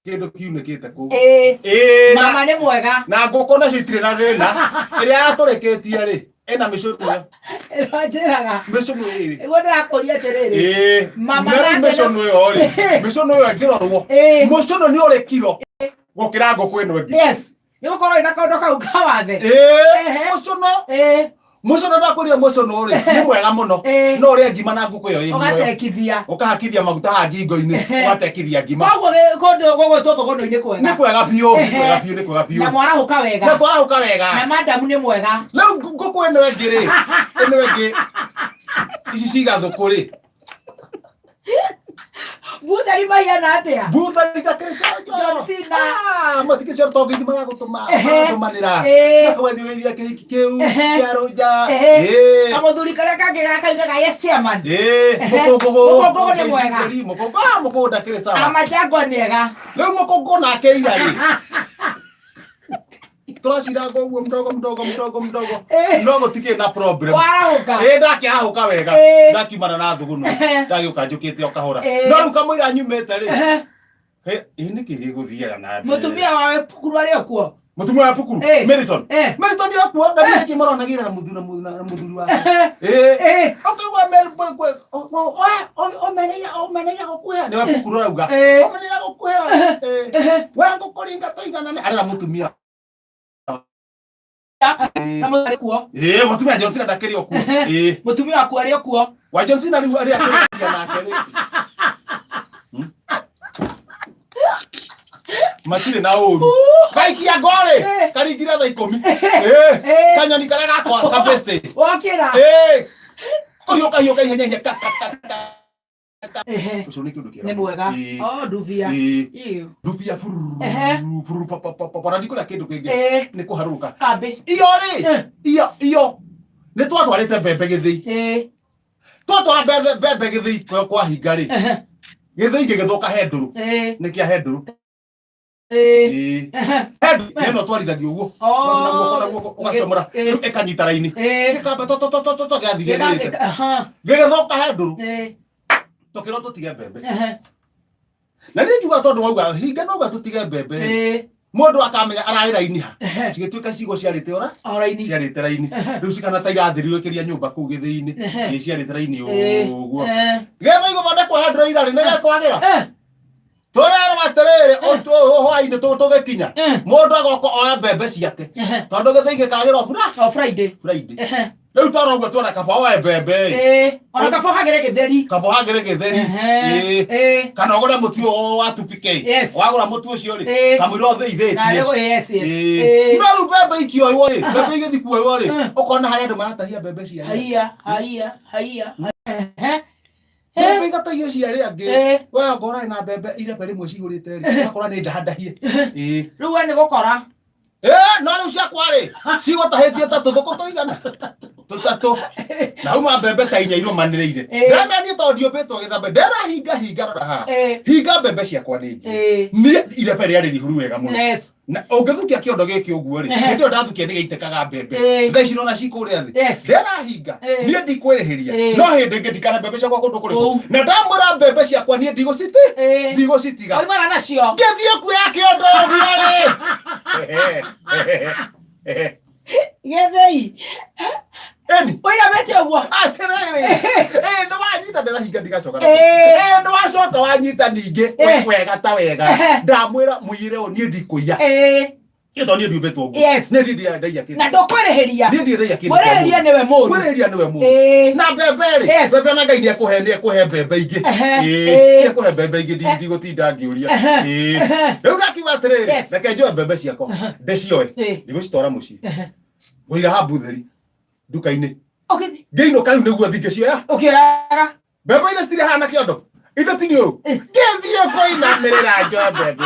Kĩndũ kiunĩkĩte kũu. Ĩĩ. Ĩĩ, na- Mama nĩ mwega. Na ngũkũ nacio itirĩ na thĩna. Ĩrĩa yatũrĩkĩtie rĩ, ĩna mĩcũnũ ĩyo. Ĩranjĩraga. Mĩcũnũ ĩrĩ. Nĩguo ndĩrakũria atĩrĩrĩ. Ĩĩ. Mama Na rĩu nake mĩcũnũ ĩyo rĩ, mĩcũnũ ĩyo ĩngĩrorwo, Ĩĩ. mũcũnũ nĩ ũrĩ kiro gũkĩra ngũkũ ĩno ĩngĩ. Yes. Nĩ gũkorwo ĩna kaũndũ kau ka wathe. Ĩĩ, Ehe. mũcũnũ. Ĩĩ. Mũcũnũ ndakwĩrire mũcũnũ rĩ, nĩ mwega mũno. Ĩĩ. No ũrĩe ngima na ngũkũ ĩyo ĩ muoyo. Ũgatekithia. Ũkahakithia maguta haha ngingo-inĩ, Ehe. ũgatekithia ngima. Koguo kũndũ gũgwĩtwo thũgũnũ-inĩ kwega. Nĩ kwega biũ, nĩ Ehe. kwega biũ, nĩ kwega biũ. Na mwarahũka wega. Na twarahũka wega. Na madamu nĩ mwega. Rĩu ngũkũ ĩno ĩngĩ rĩ, ĩno ĩngĩ ici cigathũkũ rĩ, Buthari mahiana atĩa? Buthari ndakĩrĩ coro. John Cena. Ah, matikĩrĩ coro tondũ nginya maragũtũma Ehe. maratũmanĩra. Ĩĩ. Makawethiũrĩria kĩhiki kĩu Ehe. kĩa rũnja. Ehe. Ĩĩ. Kamũthuri karĩa kangĩ gakaugaga yes chairman. Ĩĩ, Ehe. mũkũngũgũ. Mũkũngũgũ nĩ mwega. Mũkũngũ, ah, mũkũngũ ndakĩrĩ sawa. Amajangwa nĩ ega. Rĩu mũkũngũ nake ira rĩ. Tũraciranga ũguo mdogo mdogo mdogo mdogo. Ĩĩ. No gũtikĩrĩ na problem. Warahũka. Ĩĩ ndakĩarahũka wega. Ĩĩ. Ndakiumana na thuguno. Ehe. Ndagĩũka njũkĩte o kahora. Ĩĩ. No rĩu kamũira nyumĩte rĩ. Ehe. Ĩ nĩkĩ gĩgũthiaga na mbere? Mũtumia wawe pukuru arĩ o kuo. Mũtumia wa pukuru? Ĩĩ. Meriton. Ĩĩ. Meriton nĩ okuo na nĩkĩ maronagĩra na mũthuri na mũthuri wake. Ehe. Ĩĩ. Ĩĩ. Ũkaigua omereire omereire gũkuhe. Nĩwe pukuru arauga. Ĩĩ. Omereire gũkuhe. Ĩĩ. We ngũkũringa tũiganane arera mũtumia. Na mũthuri kuo. Ĩĩ mũtumia John Cena ndakĩrĩ o kuo. Ĩĩ. Mũtumia waku arĩ o kuo. Wa John Cena rĩu arĩa akĩrĩkia nake rĩ. Matirĩ na ũru. Gaikia ngorĩ Eh. karingire thaa 10. Eh. Ĩĩ. Kanyoni karĩa gakwa ka best. Wokĩra. Ĩĩ. Kũhiũka hiũka ihenya ihenya ka ka ka ka. Ehe. Ũcio nĩ kĩndũ kĩega. Nĩ mwega. Ĩĩ. Oh, ndubia. Ĩĩ. Ĩĩ. Ndubia bururu Ehe. bururu pa pa pa pa na ndikũrĩa kĩndũ kĩngĩ. Ĩĩ. Nĩ kũharũrũka. Kambĩ. Iyo rĩ. Eh. Iyo iyo. Nĩ twatwarĩte mbembe gĩthĩi. Ĩĩ. Twatwara mbembe mbembe gĩthĩi kwa kwahinga rĩ. Ehe. Gĩthĩi gĩgĩthũka he ndũrũ. Ĩĩ. Nĩ kĩa he ndũrũ. Ĩĩ. Ĩĩ. Ehe. He ndũrũ. Nĩ ĩno twarithagia ũguo. Oh. Ũgathiĩ na guoko na guoko ũgacomora. Ĩĩ. Rĩu ĩkanyita raini. Ĩĩ. Gĩkamba to to to to to to gĩathiĩ gĩthĩĩte. Aha. Gĩgĩthũka he ndũrũ. Ĩĩ. Tũkĩrwo tũtige mbembe. Ehe. Na niĩ njugaga tondũ wauga hinga nauga tũtige mbembe. Ĩĩ. Mũndũ akamenya ararĩ raini ha. Ehe. Cigĩtuĩka ciugo ciarĩte ora. O raini. Ciarĩte raini. Ehe. Rĩu cikana ta irathĩrĩrũkĩria nyũmba kũu gĩthĩi-inĩ. Ehe. Ĩĩ ciarĩte raini Ĩĩ. ũguo. Eh. Gĩthĩi gũthondekwo handũ ira rĩ nĩ gekwagĩra. Eh. Tũrerwo atĩrĩrĩ hwainĩ tũgĩkinya. Eh. Mũndũ agoka oya mbembe ciake. Ehe. Tondũ gĩthĩi gĩkagĩrwo bura O Friday. Friday. Ehe. Rĩu twara ũguo tuona kaba oe mbembe ĩ. Ĩĩ. Ona kaba ũhagĩre gĩtheri. Kaba ũhagĩre gĩtheri. Ehe. Ĩĩ. Ĩĩ. Kana ũgũre mũtu ũyũ wa tupike. Yes. Wagũra mũtu ũcio rĩ. Ĩĩ. Kamũira ũthĩithĩtie. Narĩ gũ- yes, yes. Ĩĩ. Ĩĩ. No rĩu mbembe ikĩoywo rĩ, mbembe igĩthiĩ kuoywo rĩ, Eh. ũkona harĩa andũ maratahia mbembe cia arĩa angĩ. Haiya, haiya, haiya. Ehe. Mbembe igatahio cia arĩa angĩ. Ĩĩ. We anga ũrarĩ na mbembe irebe rĩmwe cihũrĩte rĩ, ũgakora nĩ ndahandahie. Ĩĩ. Rĩu we nĩ gũkora. Ĩĩ, no rĩu ciakwa rĩ, cigũtahĩtie ta tũthũkũ tũigana? Tũtatũ. Na uma mbembe ta inya irũmanĩrĩire. Ĩĩ. Ndamenya niĩ tondũ ndiũmbĩtwo gĩthambe, ndĩrahinga hinga rora haha. Ĩĩ. Hinga mbembe ciakwa nĩ njĩĩ. Ĩĩ. Niĩ irebe rĩarĩ rihuru wega mũno. Yes. Na ũngĩthukia kĩondo gĩkĩ ũguo rĩ, Ehe. hĩndĩ ĩyo ndathukia nĩ gĩitĩkaga mbembe. Ĩĩ. Thaa ici nona ci kũrĩa thĩ. Yes. Ndĩrahinga. Ĩĩ. Niĩ ndikwĩrĩhĩria. Ĩĩ. No hĩndĩ ĩngĩ ndikana mbembe ciakwa kũndũ kũrĩkũ. Kũu. Na ndamwĩra mbembe ciakwa niĩ ndigũciti Ĩĩ. ndigũcitiga. Oimana nacio. Ngĩthiĩ kuoya kĩondo ũguo rĩ. Gĩthĩi. Ĩni. Ũiramĩte ũguo. Atĩrĩrĩ. Ĩĩ nĩ wanyita ndĩrahinga ndigacoka. Ĩĩ. Ĩĩ nĩ wacoka wanyita ningĩ. Ĩĩ. Wega ta wega. Ehe. Ndamwĩra mũiyĩre ũũ niĩ ndikũiya. Ĩĩ. Niĩ tondũ niĩ ndiumbĩtwo ũguo. Yes. Niĩ ndindaia kĩndũ. Na ndũkwĩrĩhĩria. Niĩ ndindaia kĩndũ. kĩa Mwĩrĩhĩria mũndũ. nĩwe mũru. Mwĩrĩhĩria nĩwe mũru. Ĩĩ. Na mbembe rĩ, Yes. mbembe na Ngai nĩekũhe nĩekũhe mbembe ingĩ. Ehe. Ĩĩ, Ĩĩ. nĩekũhe mbembe ingĩ ndigũtinda ngĩũria. Ehe. Ĩĩ. Ehe. Rĩu ndakiuga atĩrĩrĩ, Yes. reke njoe mbembe ciakwa, ndĩcioe, Ĩĩ. ndigũcitwara mũciĩ. Ehe. Ngũiga haha mbutheri nduka-inĩ. Ũgĩthiĩ. Ngĩinũka rĩu nĩguo thiĩ ngĩcioya. Ũkĩoyaga. Mbembe ithe citirĩ haha na kĩondo. Ithe ti nĩ ũũ. Ngĩthiĩ kũinamĩrĩra njoe mbembe.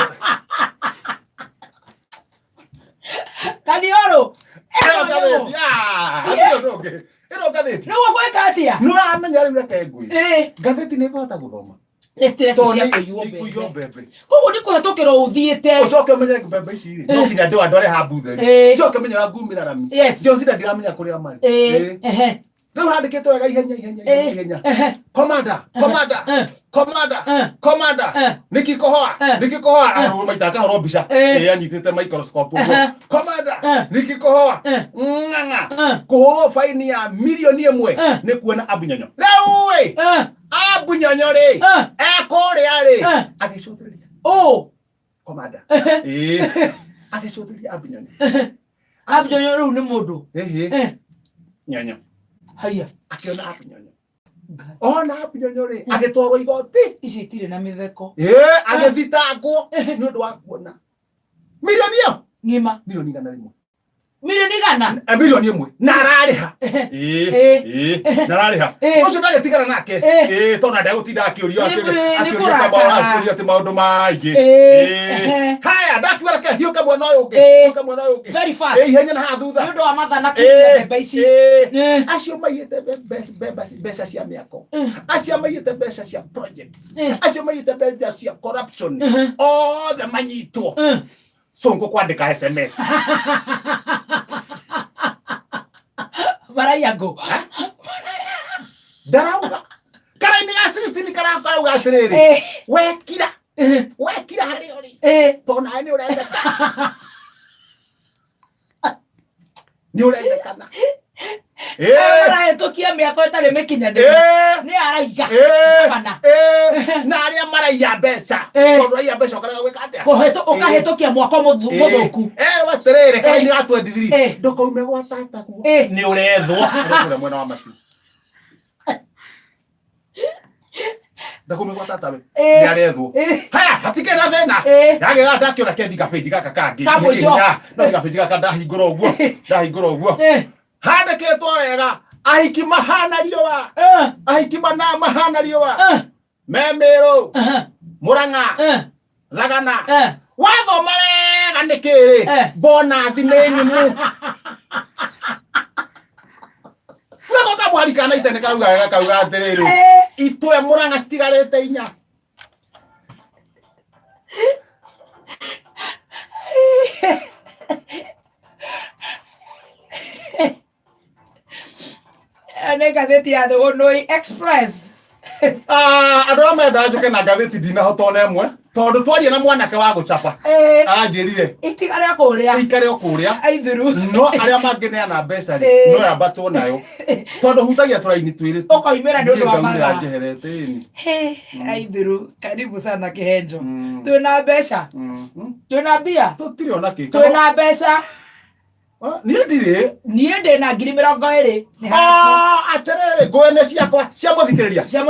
Kanioro. Ĩno ngathĩti. Ah, hatirĩ ũndũ ũngĩ. Ĩno ngathĩti. Rĩu ũgwĩka atĩa? Nĩ ũramenya rĩu reke ngwĩre. Ĩĩ. Ngathĩti nĩ ĩkũhota gũthoma. Nĩ stress Tondũ cia nĩ- kũiywo nĩ kũiywo mbembe. mbembe. Koguo nĩ kũhetũkĩra ũthiĩte. Ũcoke ũmenye mbembe ici rĩ, no nginya ndĩwandware haha mbutheri. Ĩĩ. Njoke menye ũrĩa ngumĩra rami. Yes. John Cena ndiramenya kũrĩa marĩ. Ĩĩ. Ĩĩ. Ehe. Rĩu handĩkĩtwo wega ihenya ihenya ihenya ihenya. Ehe. Komanda, komanda, Eh. komanda, Eh. komanda. Eh. Nikikohoa, Eh. nikikohoa. Ahũrwo maita akahũrwo mbica. Eh. Ĩ anyitĩte microscope ũguo. Ehe. Komanda, Eh. nikikohoa. Eh. Ng'ang'a. Eh. Kũhũrwo baini ya mirioni 1 Eh. nĩ kuona Abunyonyo. Rĩu ĩ, Eh. Abunyonyo rĩ, Eh. ekũrĩa rĩ, Eh. agĩcũthĩrĩria Oh. komanda. Ehe. Ĩ, agĩcũthĩrĩria Abunyonyo. Abunyonyo rĩu nĩ mũndũ. Ĩhĩ, Eh. nyonyo. Haiya. Akĩona Abunyonyo. Ngai. Ona Abunyonyo rĩ, agĩtwarwo igoti. Ici itirĩ na mĩtheko. Ĩ, agĩthitangwo nĩ ũndũ wa kuona mirioni ĩyo Ng'ima. mirioni 100. Mirioni 100. Mirioni 1 na ararĩha. Eh. Ĩ, ĩ, na ararĩha. Eh. Ũcio ndagĩtigana nake. Eh. Ĩ, tondũ ndegũtinda akĩũrio Nĩ- nĩ akĩũrio ta kũrakara. akĩũrio atĩ maũndũ maingĩ. Eh. Ĩ. Haya, ndakiuga reke hiũke mwena ũyũ ũngĩ. Eh. Hiũke mwena ũyũ ũngĩ. Very fast. Ĩ, ihenya na haha thutha. Nĩ ũndũ wa mathaa na Ĩ, kũiya mbembe ici. ĩ. Eh. Acio maiyĩte mbeca cia mĩako. Eh. Acio maiyĩte mbeca cia projects. Eh. Acio maiyĩte mbeca cia corruption. Mhm. Othe manyitwo. Eh. Sonko kwandĩka SMS. Maraiya ngũ. Ndarauga. Karaini ga 16 karauga atĩrĩrĩ. Eh. Wekira. Eh. Wekira harĩa ũrĩ. Eh. Tondũ nawe nĩ ũrendeka. Nĩ ũrendekana. Ĩ. Marahĩtũkia mĩako ĩtarĩ mĩkinyanĩru. Ĩ. Nĩ araiga. Ĩ. Kana. Ĩ. Na arĩa maraiya mbeca. Eh. Tondũ raiya mbeca ũkarega gwĩka atĩa? Ũkahĩtũkia mwako mũthũku. Erwo atĩrĩrĩ karaini ga 23 Eh. ndũkaume gwa tataguo Eh. nĩ ũrethwo ũrĩa mwena wa matu ndakaume gwa tatawe Eh. nĩ arethwo Eh. haya hatikĩrĩ na thĩna Eh. ndagĩra ndakĩona kethi gabĩnji gaka kangĩ Ka mũico. no gabĩnji gaka ndahingũra ũguo ndahingũra ũguo Eh. handĩkĩtwo wega ahiki mahana riũa Eh. ahiki mana mahana riũa Eh. me Mĩrũ Eh. Mũrang'a Eh. Thagana Eh. wathoma wega nĩ kĩrĩ Eh. bonathi nĩ nyumu nako kamwari kana itene karauga wega kauga atĩrĩrĩ Eh. itwe Mũrang'a citigarĩte 4. Ĩyo nĩ ngathĩti ya Thũgũnũi Express. Ah, andũ arĩa mendaga njũke na ngathĩti ndinahota ona ĩmwe tondũ twaria na mwanake wa gũcapa Eh. aranjĩrire Itigare o kũrĩa. ikare o kũrĩa Aithuru. no arĩa mangĩneana mbeca rĩ Eh. no yambatwo nayo tondũ hutagia tũraini twĩrĩ tu. Ũkoimĩra nĩ ũndũ wa Niĩ ngaumĩra mathaa. njeherete ĩni He, aithuru karibu sana kihenjo. Mm. Twĩna mbeca. Mm. Mm. Twĩna mbia. Tũtirĩ ona kĩ Twĩna mbeca. Ah, niĩ ndirĩ Niĩ ndĩna 20,000. Nĩ haku. Ah, atĩrĩrĩ ngũene ciakwa cia mũthikĩrĩria Cia